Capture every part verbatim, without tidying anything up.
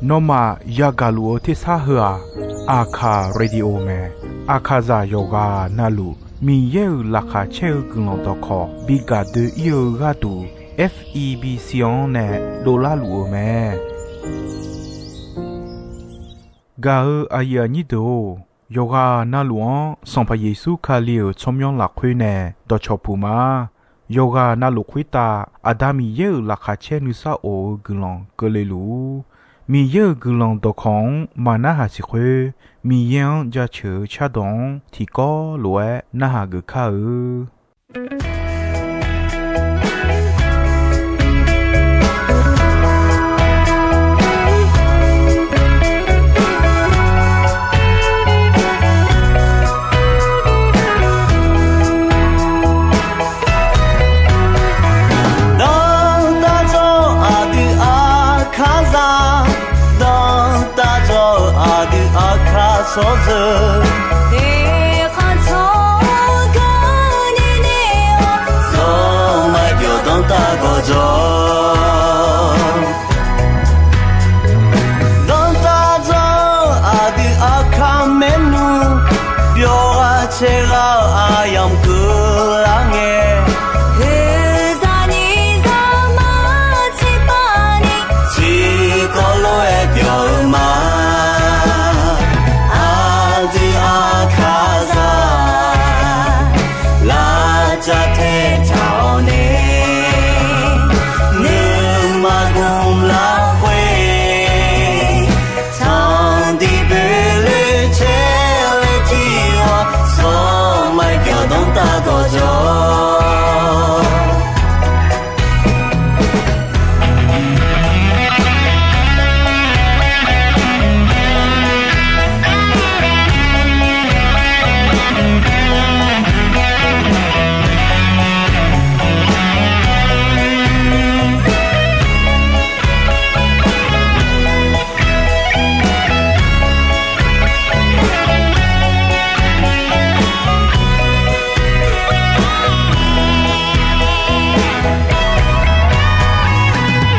Nawmaf yagaq luf-eu tersar heu-aq, Aqkaq Radio mae. Aqkaqzaq yawqghaq navluf Miqyaer-euq laqkhaq caer-eu guiqlanq dawqkawq bi gaq doe-ir-eu gharduq, F E B C-anr nae dovlar luf-eu mae. Gaq-eu aqyuif aqnyir deuq-or, yawqghaq navluf-anr Sanqpaq Yeqsur Kali-euq tsawrmyanr lafkhoer nae dawqcawq puq ma. Yawqghaq navluf khoertav Aqda Miqyaer-euq laqkhaq caer nuisar of-eu guiqlanq keuvle luf-ur. Miqyaer-euq guiqlanq dawqkawq-anr maqnarhaq siq khoer, Miqyaer-anr jaceuq-eu cardawq-anr tiqkawv lof-aer narhaq geuf kar-eu. Dawqtawvluf aqdui Aqkaqzaq, dawqtawvluf aqdui Aqkaq tsawrjeuq, eqkhanq tsawrganq ni nae-awr, zawqmar byawq danrtav gawqjawq. Dawqtawvluf aqdui Aqkaq maernmr, byawq ghaq caer ghaq-eu aqyamq keuvlar ngae, oeqzaq nyiq zaqmar tiqpavni, tiqkawv lof-aer byawq-eu ma. Aqdui Aqkaqzaq, lavcav taetaq-awr nae, nuima gmq lafkhoer, tanqdiq boeqloe caer laer jir-awr, zawqmar byawq danrtav gawqjawq.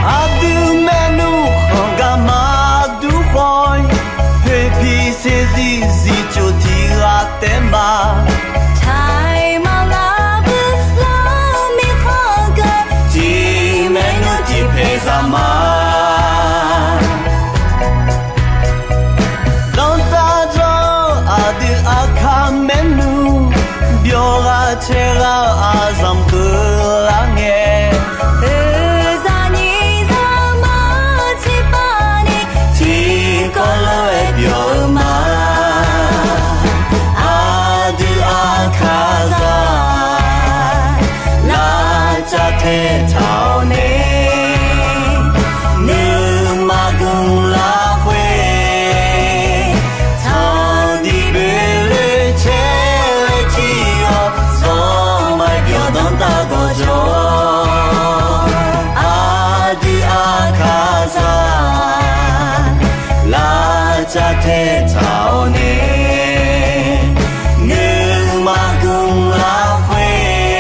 Aqdui maernmr khanq gar maqdur khawf-ir, poeqpiq saeqzir zifcof tiq ghaq taef ma. Taiq maqlar bui lar mirkhanq geu, tiq maernmr tiq paeq zaq ma. Dawqtawvluf aqdui Aqkaq maernmr, byawq ghaq caer ghaq-eu aqzanq keuvlar ngae, oeqzaq nyiq zaqmar tiqpavni, tiqkawv lof-aer byawq-eu ma. Aqdui Aqkaqzaq, lavcav taetaq-awr nae, nuima gmq lafkhoer, tanqdiq boeqloe caer laer jir-awr, zawqmar byawq danrtav gawqjawq. Aqdui Aqkaqzaq, lavcav taetaq-awr nae, nuima gmq lafkhoer,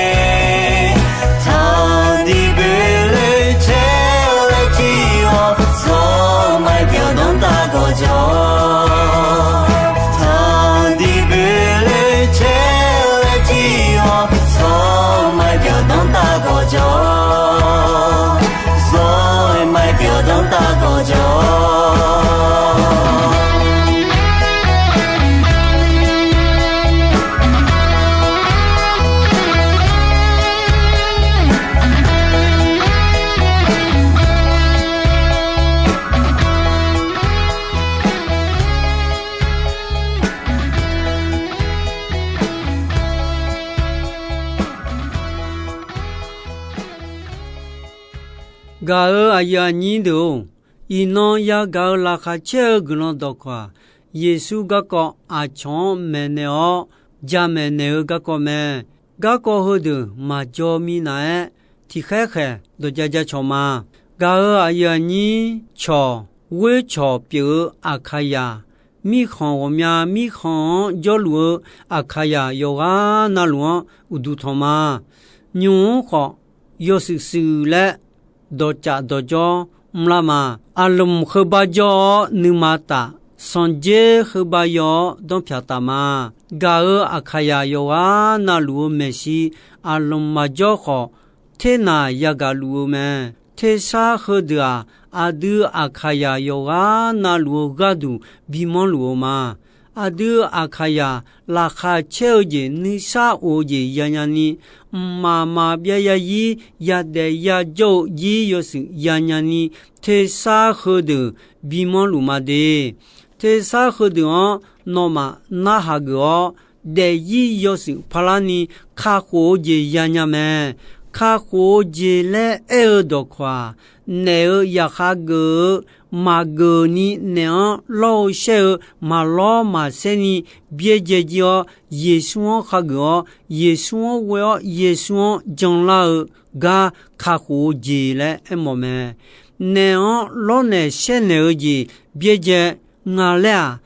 tanqdiq boeqloe caer laer jir-awr, zawqmar byawq danrtav gawqjawq. Tanqdiq boeqloe caer laer jir-awr, zawqmar byawq danrtav gawqjawq. Zawqmar byawq danrtav gawqjawq. Gaq-euq aqyuif aqnyir deuq-or, iqnan yagaq-euq laqkhaq caer-eu guiqlanq dawqkawq-aq, Yeqsur garkawv aqcawq-anr maeqnaeq-awr jamaeq naeq-eu garkawv mae. Garkawv heudeuq maqjaw minav-aer, tiqkhaer khaeq dawqja jacawq ma. Gaq-euq aqyuif aqnyir cawq ghoer cawq pyeuf-eu Aqkaqzaq mirkhanq ghawqmya mirkhanq-anr jawrluf-eu Aqkaqzaq yawqghaq navluf-anr uqduq tanq ma. Nymq-mr khawf yawshuif shuif laer dawqcaf dawqjawr mrlar ma. Aqlmq heubar jawr-awr nuima taf, sanqdzer heubar yaw-awr danrpyaq taf ma. Gaq-euq Aqkaqyaq yawqghaq navluf-eu maeqshi, aqlmq maqjawr khawf, ternaq yagaq luf-eu mae. Tersar heudeuq-aq, aqdui Aqkaqyaq yawqghaq navluf-eu gharduq bimanr luf-eu ma. Aqdui Aqkaqyaq laqkhaq caer-eu jeq, nuisar of-eu jeq yanya ni, mqmaq maqbyav yazir yadaef yajawr-eu jir yawshuif yanya ni, tersar heudeuq bimanr luf ma de. Tersar heudeuq-anr nawmaf narhaq geuf-awr, daefzir yawshuif parlar ni kakhof-eu jeq yanya mae. Kakhof-eu jeq laer aer-eu dawqkawq-aq, naef-euq zaqkhav geuf-eu maqgeuf ni naef-anr lawr-eu shaer-eu maqlawr maqsaer ni byaerdzae jir-awr, Yeqsur-anr khageuf-awr, Yeqsur-anr ghoe-awr, Yeqsur-anr janlar-eu gar kakhof-eu jeq laer aermawf mae. Naef-anr lawrnaeq shaernaeq-eu jeq byaerdzae nga laer-aq,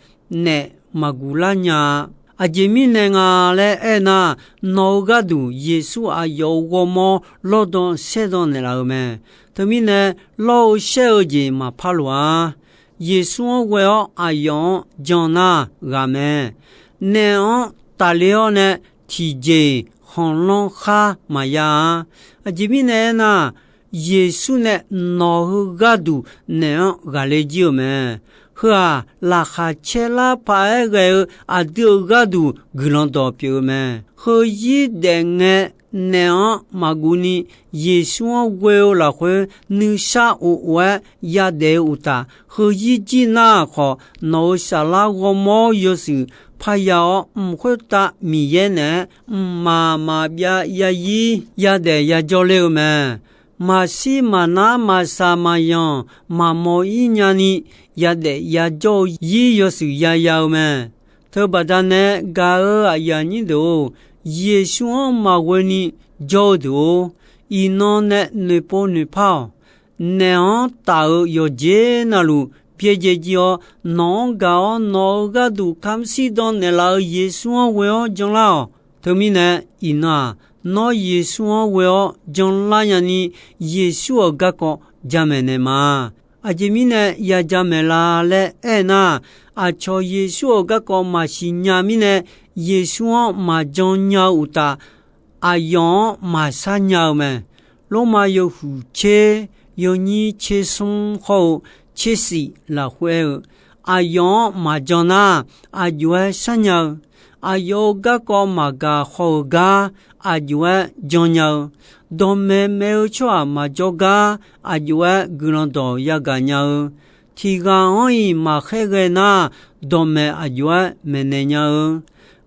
naef maqguq lar nya-a. Aqjeq mirnae nga laer aernar, nawq-eu gharduq Yeqsur aqyawf-euq ghawrmawr lawrdan saerdan naeqlaf-eu mae. Teumirnae, lawr-eu shaer-eu jeq maqpar loq-a. Yeqsur-anr ghoe-awr aqyawf-anr jan nar ghaq mae. Naef-anr tafler-awr nae tiqjeq-iq khanqlanr khar maqya-a. Aqjeq mirnae aernar, Yeqsur nae nawq-eu gharduq naef-anr ghaqler jir-euq mae. Heu-aq, laqkhaq caer lar paq-aer ghae-eu aqdui-euq gharduq guiqlanq dawq pyeuf-eu mae. Heuzir daef ngae naef-anr maqguv ni, Yeqsur-anr ghoe-eu lafkhoer nuisar of of-aer yadaef-eu uqtaf, heuzir jir nar khawf, nawq-euq saflar ghawrmawr yawshuif parya-awr, mq khoertav Miqyaer naeq-aer mqmaq maqbyav yazir yadaef yajawr ler-eu mae. Maqshir maqnar maqsaq maqyanq maqmawr-ir nyani yadaef yajawr-eu zir yawshuif yaya-eu mae. Teubaqda nae gaq-euq aqyuif aqnyir deuq-or, Yeqsur-anr maqghoe ni jawr-eu deuq-or, iqnan nae noeqpov noeqpar-awq. Naef-anr taf-eu yawqjeq navluf byaerdzae jir-awr, nawq-anr gaq-awr nawq-eu gharduq kamq shirdan naeqlaf-eu Yeqsur-anr ghoe-awr janlar-awq. Teumirnae, iqnan-aq, nawr Yeqsur-anr ghoe-awr janlar nyani, Yeqsur-euq garkawv jamaeq naeq ma. Aqjeq mirnae ya jamaeq la laer aernar, aqcawq Yeqsur-euq garkawv maqsiq nya mirnae, Yeqsur-anr maqjan nya-eu uqtaf, aqyawf-anr maqshar nya-eu mae. Lormav yawhuiq tser, yawnyir tser smr hawr-eu tser shif lafkhoer aer-eu, aqyawf-anr maqjan nar, aqjox-aer sharnya-eu, aqyawf-euq garkawv maqgaq haw-eu gar aqjox-aer jannya-eu, dawqmaeq maeq-eu tsawrhaq maqjawr gar aqjox-aer guiqlanq dawq yagaq nya-eu, tiq ghaq-anr-iq maqkhaer ghae nar, dawqmaeq aqjox-aer maeqnaeq nya-eu,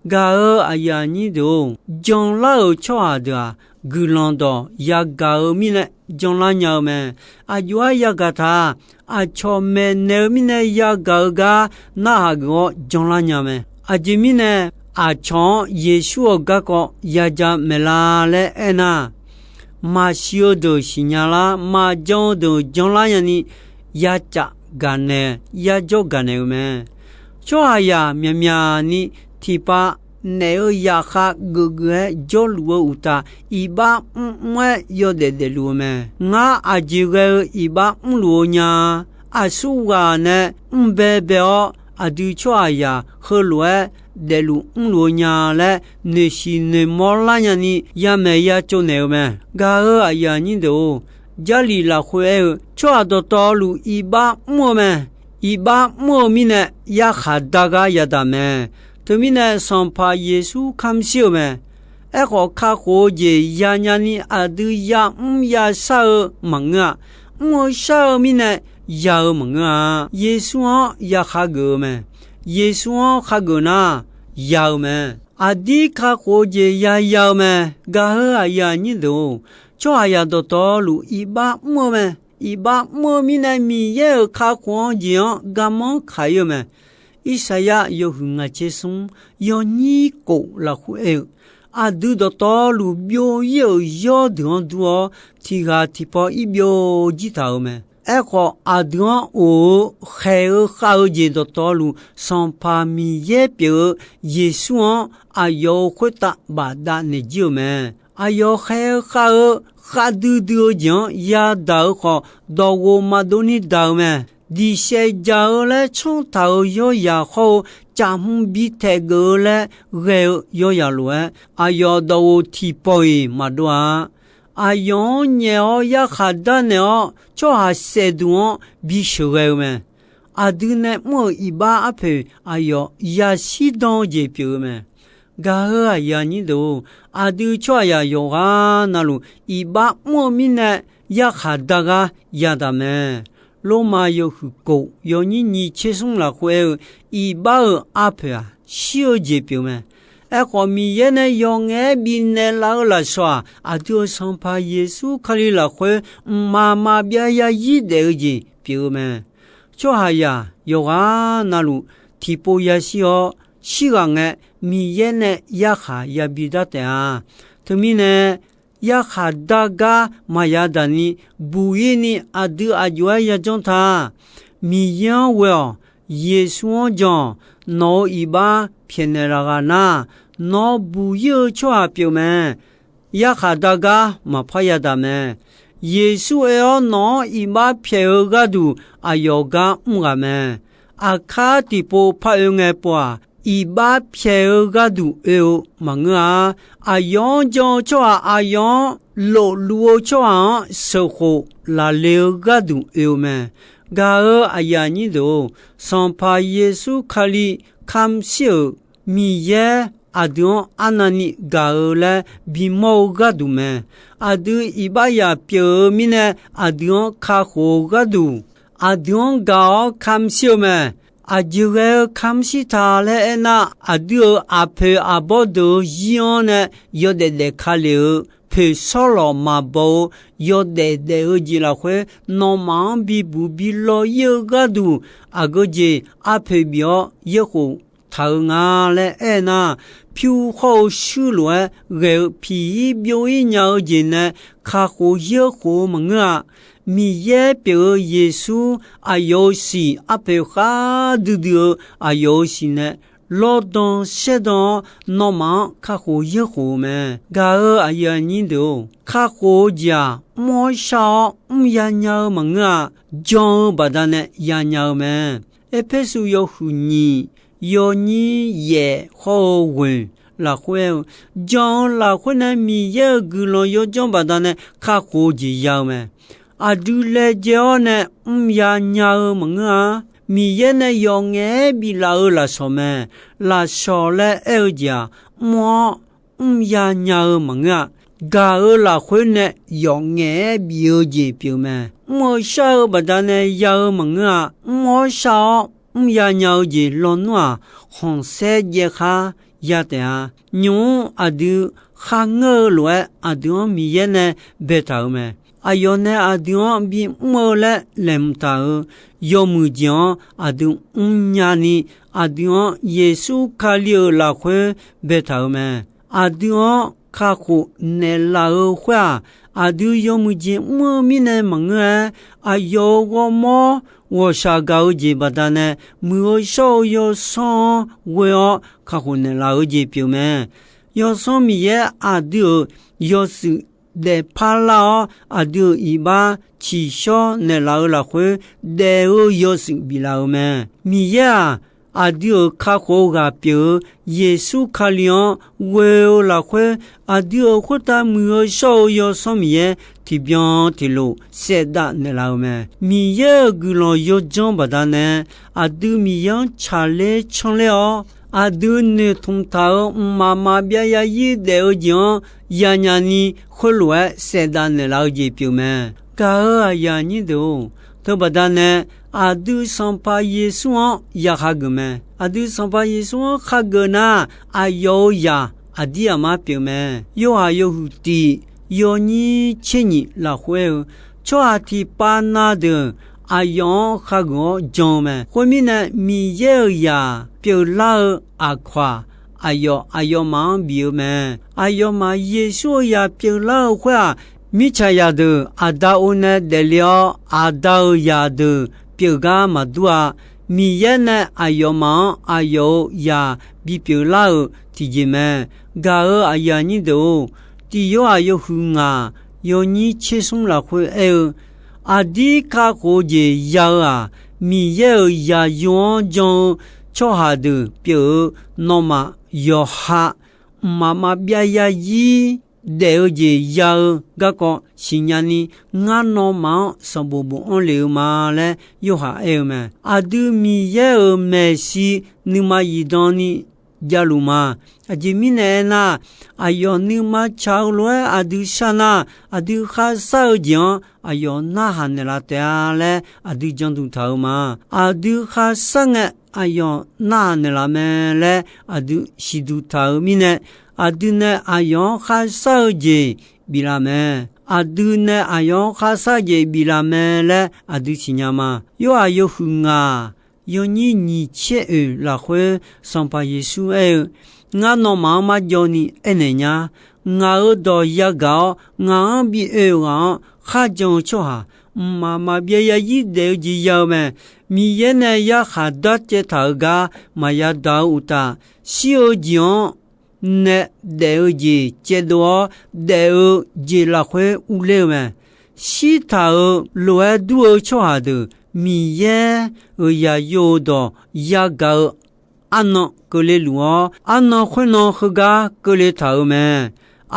gaq-euq aqyuif aqnyir deuq-or, janlar-euq tsawrhaq deuq-aq, guiqlanq dawq yagaq-eu mirnae janlar nya-eu mae. Aqjox-aer yagaq taq-a. Aqcawq maeqnaeq-eu mirnae yagaq-eu gar narhaq geuf-awr janlar nya mae. Aqjeq mirnae, aqcawq-anr Yeqsur-euq garkawv ya jamaeq la laer aernar, maqsiq-eu deuq siqnya lar, maqjan-eu deuq janlar nyani, yacaf gaqnaeq, yajawr gaqnaeq-eu mae. Tsawrhaqzaq myaqmyaq ni tiqpav naef-euq zaqkhav geufgeuf-aer jawrluf-eu uqtaf, iqbax mrmr-aer yawdaef daefluf-eu mae. Ngar aqjeq ghae-eu iqbax mrluf-eu nya-a. Aqsurghaq nae mrbae bae-awr, aqdui tsawrhaqzaq heulof-aer daefluf mrluf-eu nya laer noeqsiq noeqmawr lar nyani yamaeq yacov naeq-eu mae. Gaq-euq aqyuif aqnyir deuq-or, Jarlif lafkhoer aer-eu, tsawrhaq dawqtawvluf iqbax mr-eu mae. Iqbax mr-eu mirnae yarkhaq dar gar yadaq mae. Teumirnae Sanqpaq Yeqsur kamq shir-euq mae. Aerkhawf, kakhof-eu jeq yanya ni aqdui yamr yashar-eu maqngeur-a. Mr-eu shar-eu mirnae ya-eu maqngeur-a. Yeqsur-anr ya khageuf-eu mae. Yeqsur-anr khageuf nar, ya-eu mae. Aqdir kakhof-eu jeq yaya-eu mae. Gaq-euq aqyuif aqnyir deuq-or, tsawrhaqzaq dawqtawvluf iqbax mr-eu mae. Iqbax mr-eu mirnae Miqyaer-euq kakhof-anr jeq-anr garmanr kaq-ir-eu mae. Irsaqyar yawhuiq ngaq tser smr yawnyir kof lafkhoer aer-eu, aqdui dawqtawvluf byov-ir-euq yawr deuq-anr dur-awr, tiq ghaq tiqpaw ir byov jir taq-euq mae. Aerkhawf, aqdui-anr of-eu khaeq-eu khav-eu jeq dawqtawvluf, Sanqpaq Miqyaer pyeuf-eu Yeqsur-anr aqyawf-euq khoertav bafdav naeq jir-euq mae. Aqyawf khaeq-eu khav-eu khavdui dui-eu jeq-anr yadaq-eu khawf, dawqghof maqdov ni daq-eu mae. Diqsaef jaq-eu laer tsanr taq-euq yawryaq hawr-eu, caqhm bi taeq geuf-eu laer ghae-eu yawryaq lof-aer, aqyawf dawqghof tiqpawf-iq maqdov-a. Aqyawf-anr nyaef-awr yarkhaq darnaeq-awr, tsawrhaq saefduq-anr bi sheuqghae-eu mae. Aqdui nae mr-euq iqbax arpoeq aqyawf yashir dan-eu jeq pyeuf-eu mae. Gaq-eu aqyuif aqnyir deuq-or, aqdui tsawrhaqzaq yawqghaq navluf iqbax mr-eu mirnae yarkhaq dar gar yadaq mae. Lormav yawhuiq kof yawnyir nyiq tser smr lafkhoer aer-eu, iqbax-euq arpoeq-aq, shir-eu jeq pyeuf mae. Aerkhawf, Miqyaer nae yawf ngaef-aer bifnaeq laf-eu lafsawq-aq, aqdui-euq Sanqpaq Yeqsur Kali lafkhoer mqmaq maqbyav yarzir daef-eu jeq pyeuf-eu mae. Tsawrhaqzaq yawqghaq navluf tiqpov yashir-awr, shirghaq ngae Miqyaer nae yarkhaq yabi dar taef-a. Teumirnae, yarkhaq dar gar maqya daq ni, buq-ir ni aqdui aq jov-aer yajanr ta. Miqyaer-anr ghoe-awq. Yeqsur-anr jan-awq. Nawq-euq iqbax pyaeqnaeq laf ghaq nar, nawr buq-ir-eu tsawrhaq pyeuf mae. Yarkhaq dar gar maqpar yadaq mae. Yeqsur oe-awr nawq-anr iqbax pyaeq-eu gharduq aqyawf gar mr ghaq mae. Aqkar tiqpov par oe ngae pov-aq, iqbax pyaeq-eu gharduq oe-eu maqngeur-a. Aqyawf-anr jan-eu tsawrhaq aqyawf-anr lofluf-eu tsawrhaq-anr sheuqkhof lafle-eu gharduq oe-eu mae. Gaq-eu aqyuif aqnyir deuq-or, Sanqpaq Yeqsur Kali kamq shir-euq Miqyaer aqdui-anr arnavni gaq-eu laer bimawr-eu gharduq mae. Aqdui iqbaxzaq pyeuf-eu mirnae aqdui-anr kakhof-eu gharduq, aqdui-anr gaq-awr kamq shir-eu mae. Aqjeq ghae-eu kamq shir ta laer aernar, aqdui-euq aqpoeq aqbawr deuq-eu zir-anr nae yawdaef daef ka lef-eu poeqsawr lawq maqbaw-eu yawdaef daef-eu jeq lafkhoer, nawmaf-anr bibuq bi law-ir-eu gharduq, aqgeu jeq arpoeq bif-awr yaerkhof taq-eu nga laer aernar, pyur khawr-eu shuir lof-aer ghae-eu piq-ir byov-ir nya-eu jeq nae kakhof yaerkhof-eu maqngeur-a. Miqyaer pyeuf-eu Yeqsur aqyawf-euq siq arpoeq khar duidui-eu aqyawf-euq siq nae lawrdan saerdan-awr, nawmaf-anr kakhof yaerkhof-eu mae. Gaq-eu aqyuif aqnyir deuq-or, kakhof-eu jeq-aq, mr-awr shar-awr mrya nya-eu maqngeur-a. Jan-eu baqdanae yanya-eu mae. Erpersu yawhuiq nyiq yawnyir yaef khawr-eu ghoeq lafkhoer aer-eu, jan-eu lafkhoer nae Miqyaer-euq guiqlanq yawdzanr baqdanae kakhof-eu jeq ya-eu mae. Aqdui laejae-awr nae mrya nya-eu maqngeur-a. Miqyaer nae yawf ngaef-aer biflaf-eu lafsawq mae. Lafsawq laer aer-eu jeq-aq, mr-awr mrya nya-eu maqngeur-a. Gaq-eu lafkhoer nae yawf ngaef-aer bif-eu jeq pyeuf mae. Mr-eu shar-eu baqdanae ya-eu maqngeur-a. Mr-awr shar-awr mrya nya-eu jeq lawnmr-aq, khanqsaer jaev khar ya taef-a. Nymq-mr aqdui kharngeur-eu lof-aer, aqdui-anr Miqyaer nae baetaq-euq mae. Aqyawf nae aqdui-anr bimr-eu laer laeqhmq taq-euq yawmuiq jeq-anr aqdui mrnya ni, aqdui-anr Yeqsur Kali-euq lafkhoer baetaq-euq mae. Aqdui-anr kakhof naeqlaf-eu khoer-aq, aqdui yawmuiq jeq mr-eu mirnae maqngeur-aer, aqyawf-euq ghawrmawr ghawqshaq gaq-eu jeq baqdanae, muiq-eu shawr-eu Yawsanr-anr ghoe-awr kakhof naeqlaf-eu jeq pyeuf mae. Yawsanr Miqyaer aqdui-euq yawshuif daefpar lar-awr, aqdui-euq iqbax tsiqshawr naeqlaf-eu lafkhoer, daef-eu yawshuif biflaf-euq mae. Miqyaer-aq, aqdui-euq kakhof-eu ghaq pyeuf-eu Yeqsur Kali-anr ghoe-eu lafkhoer, aqdui-euq khoertav muiq-eu shawr-eu Yawsanr Miqyaer tiqbyan tiqlof saevdav naeqlaf-euq mae. Miqyaer-euq guiqlanq yawdzanr baqdanae, aqdui Miqyaer-anr tsaqler canler-awr, aqdui noeqtmq taq-euq mqmaq maqbyav yaryir daef-eu jeq-anr yanya ni, khoerlof-aer saevdav naeqlaf-eu jeq pyeuf mae. Gaq-eu aqyuif aqnyir deuq-or, teubaqda nae aqdui Sanqpaq Yeqsur-anr ya khageuf mae. Aqdui Sanqpaq Yeqsur-anr khageuf nar, aqyawf-euq zaq aqdir aqmar pyeuf mae. Yorhaq yawhuiq tiq yawnyir tser nyiq lafkhoer-eu, tsawrhaq tiqpav na deuq aqyawf-anr khageuf-awr jan-eu mae. Khoermirnae, Miqyaer-euq zaq pyeuflar-eu aqkawq-aq, aqyawf aqyawfmaf-anr bif-eu mae. Aqyawfmaf Yeqsur-euq zaq pyeuflar-eu khoer-aq, mirtsaqzaq deuq aqda o nae daefle-awr, aqda-euq zaq deuq pyeuf gar maqdur-a. Miqyaer nae aqyawfmaf-anr aqyawf-euq zaq bipyeuf lar-euq tiqjeq mae. Gaq-eu aqyuif aqnyir deuq-or, Tiq Yorhaq yawhuiq ngaq yawnyir tser smr lafkhoer aer-eu, aqdir kakhof-eu jeq ya-eu-aq, Miqyaer-euq zaqyo-anr jan-eu tsawrhaq deuq pyeuf-eu nawmaf yawqha mqmaq maqbyav zarzir daef-eu jeq ya-eu garkawv siqnya ni, ngar nawmaf-anr sanqbof bofanr lef-eu ma laer Yorhaq aer-eu mae. Aqdui Miqyaer-euq maeqshi nuima zifdan ni javluf ma. Aqjeq mirnae aernar, aqyawf nuima tsaq-eu lof-aer aqdui shar nar, aqdui kharshar-eu jeq-anr aqyawf narhaq naeqlaf taef-a laer aqdui janduq taq-eu ma. Aqdui kharshar ngae, aqyawf narhaq naeqlaf mae laer aqdui siqduq taq-euq mirnae, aqdui nae aqyawf-anr kharshar-eu jeq biflaf mae. Aqdui nae aqyawf-anr kharshar jeq biflaf mae laer aqdui siqnya ma. Yorhaq yawhuiq ngaq yawnyir nyiq tser oeq lafkhoer Sanqpaq Yeqsur aer-eu, Ngar nawmaf-anr marjawv ni aernaeq nya. Ngaq-euq dawq yagaq-awr, ngaq-anr bi oe-eu ghaq-anr kharjan-eu tsawrhaq, mqmaq maqbyav zarzir daef-eu jeq ya-eu mae. Miqyaer nae yarkhaq darcaev taq-euq gar maqya daq-eu uqtaf, shir-eu jeq-anr nae daef-eu jeq caevdov-awr, daef-eu jeq lafkhoer urler-eu mae. Shirtaq-euq lof-aer dur-eu tsawrhaq deuq, Miqyaer-euq zaqyo-euq dawq yagaq-eu arnan keuvle luf-awr, arnan khoernan heugar keuvle taq-euq mae.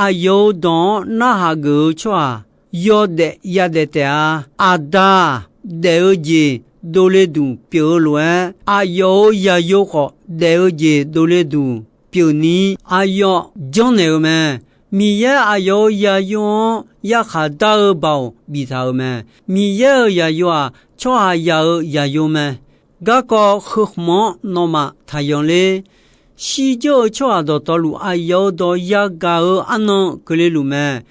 Aqyawf-euq dawq-anr narhaq geuf-eu tsawrhaq yawdaef yadaef taef-a. Aqda-aq, daef-eu jeq dovle duq pyeuf-eu lof-aer, aqyawf-euq zaqyo khawf daef-eu jeq dovle duq pyeufni aqyawf janrnaeq-eu mae. Miqyaer aqyawf-euq zaqyo-anr yarkhaq dar-eu baoq biftaq-euq mae. Miqyaer-euq zaqyo-aq, tsawrhaqzaq-euq zaqyo mae. Garkawv heu hmq-anr nawmaf taqyanq ler. Shirdzeur-eu tsawrhaq dawqtawvluf aqyawf-euq dawq yagaq-eu arnan keuvle luf mae.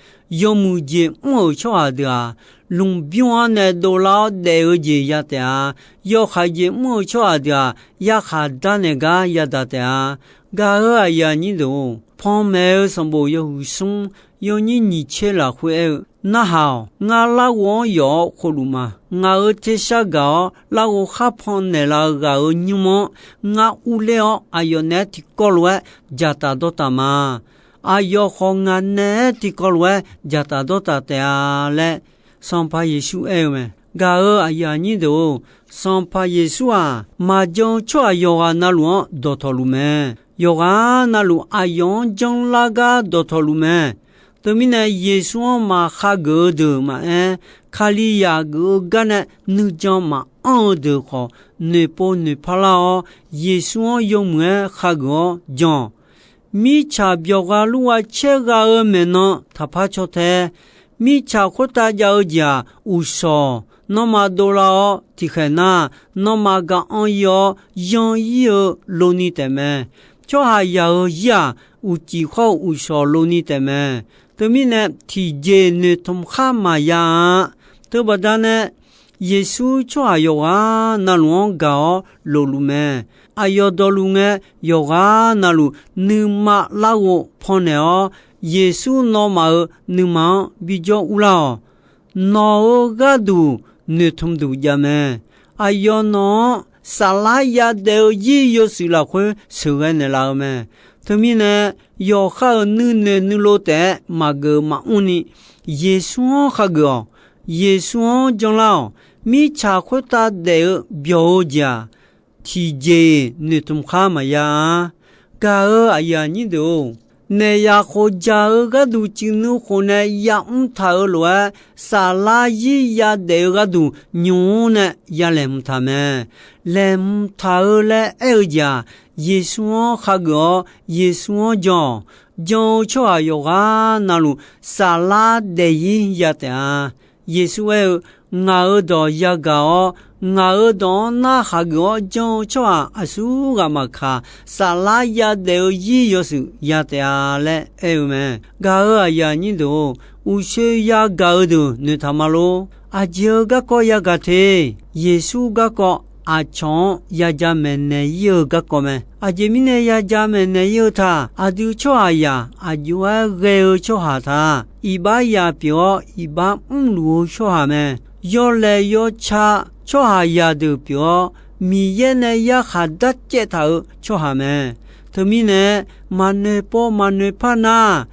Yawmuiq jeq mr-euq tsawrhaq deuq-aq, lmqbymr-anr nae dovlar-awr daef-eu jeq ya taef-a. Yawhaiq jeq mr-euq tsawrhaq deuq-aq, yarkhaq dar naeq gar yadaq taef-a. Gaq-euq aqyuif aqnyir deuq-or, panmaeq-eu sanqbof yawhuiq smr yawnyir nyiq tser lafkhoer aer-eu, Narhaq-awq. Ngar larghov-anr yawf-awr khofluf ma. Ngaq-euq tersar gaq-awr larghov khar pan naeqlaf-eu ghaq-euq nymr-anr ngar urler-awr, aqyawf naeq-aer tiqkawv lof-aer dzaqtaf dawrtaf ma. Aqyawf khawf ngaq naeq-aer tiqkawv lof-aer dzaqtaf dawrtaf taef-a laer, Sanqpaq Yeqsur aer-eu mae. Gaq-euq aqyuif aqnyir deuq-or, Sanqpaq Yeqsur-aq, maqjan-eu tsawrhaq yawqghaq navluf-anr dawqtawvluf mae. Yawqghaq navluf aqyawf-anr janlar gar dawqtawvluf mae. Teumirnae, Yeqsur-anr maqkhageuf-eu deuq maqaer, Kalizaq geuf-eu gar nae nuijan maqanr-eu deuq khawf, noeqpov noeqpar lar-awr, Yeqsur-anr yawmuiq-aer khageuf-awr jan-awq. Mirtsaq byawq gha lur gha caer gha-eu maeqnan taqpar caw tae. Mirtsaq khoertav jav-eu jeq-aq, uqshawq, nawmaf dovlar-awr tiqkhaeq nar, nawmaf gaq-anr ir-awr yan ir-eu lov ni taefmae. Tsawrhaqzaq-euq zir-aq, uqcif khawr-eu uqshawq lov ni taefmae. Teumirnae, tiqjeq noeqtmq khar maqya-a. Teubaqda nae, Yeqsur tsawrhaq yawqghaq navluf-anr gaq-awr lofluf mae. Aqyawf dawqluf ngae, yawqghaq navluf nuima larghov pannaeq-awr, Yeqsur nawmaf-euq nuima-anr bijawr urlar-awq. Nawq-euq gharduq noeqtmq duq javmae. Aqyawf nawq-anr saflar yadaef-eu zir yawshuif lafkhoer sheuqghae naeqlaf-eu mae. Teumirnae, yawqha-euq nuinoeq nuilov taef-aer maqgeuf maqmr ni, Yeqsur-anr khageuf-awq. Yeqsur-anr janlar-awq. Mirtsaq khoertav daef-eu byawq-eu jeq-aq, tiqjeq-iq noeqtmq khar maqya-a. Gaq-euq aqyuif aqnyir deuq-or, naeq yaf khof jaq-eu gharduq ciqnuiv khof nae yamr taq-eu lof-aer, saflar zir yadaef-eu gharduq nymq-mr nae ya laeqhmq taq mae. Laeqhmq taq-eu laer aer-eu jeq-aq, Yeqsur-anr khageuf-awr, Yeqsur-anr jan-awq. Jan-eu tsawrhaq yawqghaq navluf, saflar daefzir ya taef-a. Yeqsur aer-eu, Ngaq-euq dawq yagaq-awr, ngaq-euq dawq-anr narhaq geuf-awr jan-eu tsawrhaq aqsurghaq maqkaq, saflar yadaef-eu zir yawshuif ya taef-a laer aer-eu mae. Gaq-euq aqyuif aqnyir deuq-or, uqshoe yagaq-eu deuq noeqtaq ma lor. Aqjeq-eu garkawv yagaq te. Yeqsur garkawv aqcawq-anr yaja maeqnaeq ir-eu garkawv mae. Aqjeq mirnae yaja maeqnaeq ir-eu taq, aqdui tsawrhaqzaq aqjox-aer ghae-eu tsawrhaq taq, iqbax yaq pyeuf-awr iqbax mrluf-eu tsawrhaq mae. Yawlaeq yawca tsawrhaqzaq deuq pyeuf-awr, Miqyaer nae yarkhaq darcaev taq-eu tsawrhaq mae. Teumirnae, maqnoeq pov maqnoeq par nar,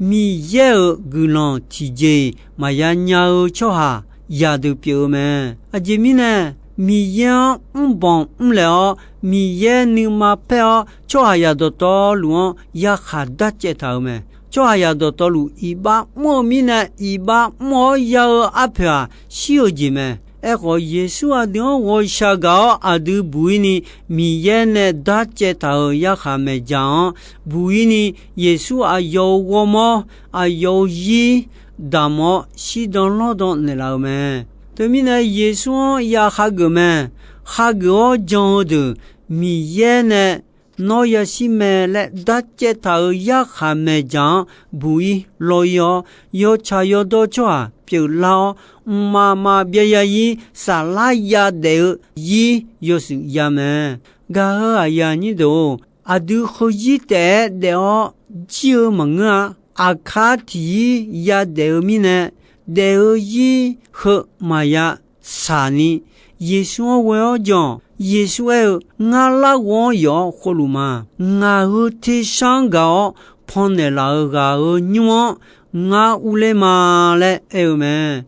Miqyaer-euq guiqlanq tiqjeq-iq maqya nya-eu tsawrhaq zaqdeuq pyeuf-eu mae. Aqjeq mirnae, Miqyaer-anr mrbanq mrlaeq-awr, Miqyaer nuima paer-awr, tsawrhaqzaq dawqtawvluf-anr yarkhaq darcaev taq-euq mae. Tsawrhaqzaq dawqtawvluf iqbax mr-eu mirnae, iqbax mr-awr ya-eu arpoeq-aq, shir-eu jeq mae. Aerkhawf, Yeqsur aqdui-anr ghawqshaq gaq-awr aqdui buq-ir ni, Miqyaer nae darcaev taq-euq yarkhaq maeqdzaq-anr buq-ir ni, Yeqsur aqyawf-euq ghawrmawr, aqyawf-euq zir damq-awr shirdan lawrdan naeqlaf-eu mae. Teumirnae, Yeqsur-anr ya hageuf mae. Hageuf-awr jan-eu deuq, Miqyaer nae nawr yashir mae laer darcaev taq-euq yarkhaq maeqdzaq-anr buq-ir law-ir-awr, yawtsaq yawdawr tsawrhaq pyeuflar-awr, mqmaq maqbyav ya-ir saflar yadaef-eu zir yawshuif ya mae. Gaq-euq aqyuif aqnyir deuq-or, aqdui heuzir taef-aer daef-awr jir-eu maqngeur-a. Aqkar tiqzir yadaef-eu mirnae, daef-eu zir heu maqya shaq ni, Yeqsur-anr ghoe-awr jan-awq. Yeqsur aer-eu, Ngar larghov-anr yawf-awr khov luf ma. Ngaq-euq tersar-anr gaq-awr pannaeq laf-euq ghaq-euq nymr-anr ngar urler ma laer aer-eu mae.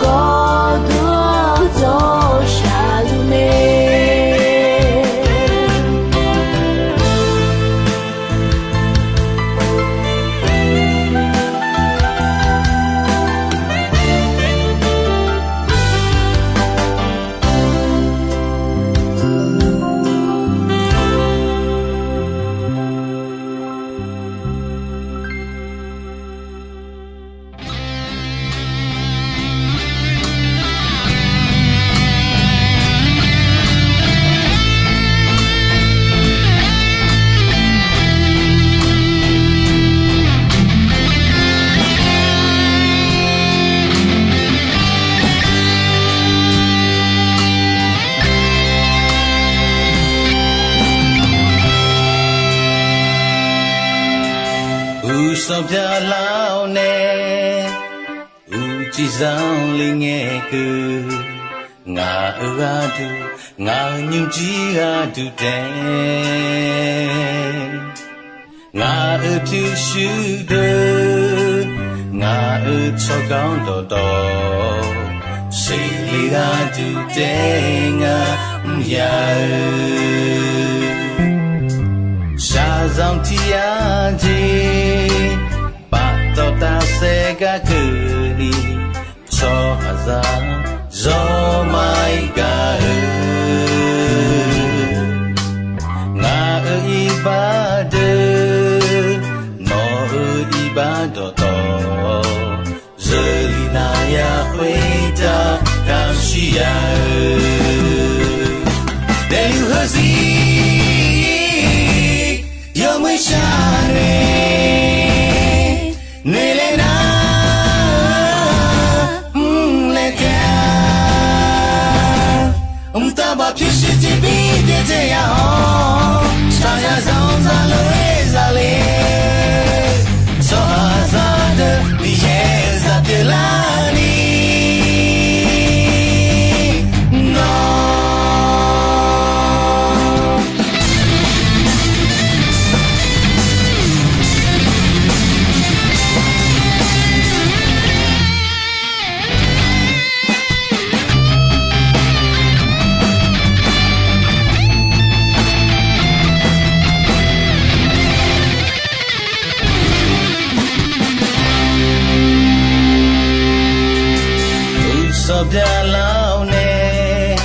Gawrduq dawr shaqluf mae. Uqsanq byaqlar-awr nae, uqcif zanqler ngae keuv, ngaq-euq gharduq, ngaq-euq nymrjir gharduq taef, ngaq-euq pyurshuir deuq, ngaq-euq tsawrganr dawqtawv, seqle gharduq taef ngar mrya-eu, shaqzanq tiq yar jeq, paftawf tafsaef gar keuvni, tsawrhaqzaq zawr maqir gaq-eu, ngaq-euq iqbax deuq, nawq-euq iqbax dawqtawv, zeurlif navya khoertav kamq shir ya-eu, daefluf heuzir yawmuiq shar nae, noeqlaer nar, mrlaer taef-a. Mqtav baq pyurshuir tiqbir byaerdzae ya-awr, shaqzanq zanq zaqlof-aer zaqle, tsawrhaqzaq deuq Miqyaer zaq pyeuflarni, nawr Uqsanq byaqlar-awr nae,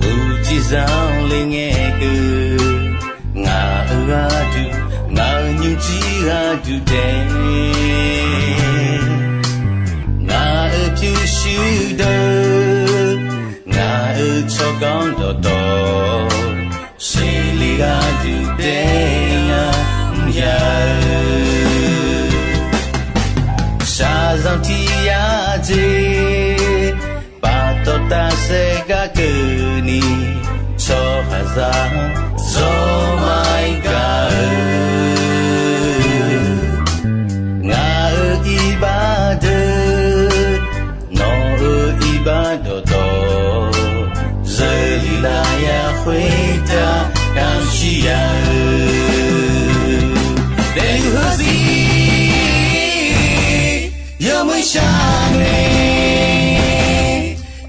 uqcif zanqler ngae keuv, ngaq-euq gharduq, ngaq-euq nymrjir gharduq taef, ngaq-euq pyurshuir deuq, ngaq-euq tsawrganr dawqtawv, seqle gharduq taef ngar mrya-eu, shaqzanq tiq yar jeq, paftawf tafsaef gar keuvni, tsawrhaqzaq zawr maqir gaq-eu, ngaq-euq iqbax deuq, nawq-euq iqbax dawqtawv, zeurlif navya khoertav kamq shir ya-eu, daefluf heuzir yawmuiq shar nae,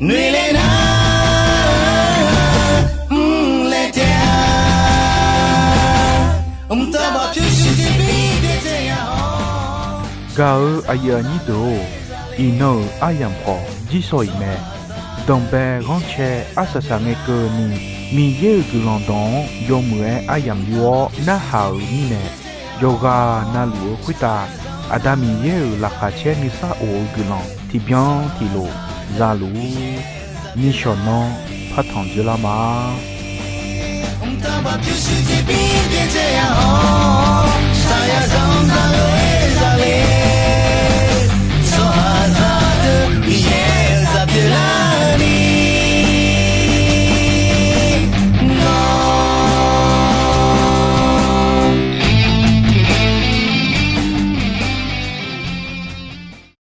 noeqlaer nar, mrlaer taef-a. Mqtav baq pyurshuir tiqbir byaerdzae ya-awr, gaq-eu aqyuif aqnyir deuq-or, iqnan-euq aryamq khawf jirsawq iq mae. Danqbae ghanrcae arsaq saq ngae keuvni, Miqyaer-euq guiqlanq dawq-anr yawmuiq-aer aryamq yur-awr narhaq-euq mirnae, yawqghaq navluf-eu khoertav Aqda Miqyaer-euq laqkhaq caer nuisar of-eu guiqlanq tiqbyan tiqlof za luf-ur. Nishawq nanr partanq dzoerlar ma. Mqtav baq pyurshuir tiqbir byaerdzae ya-awr,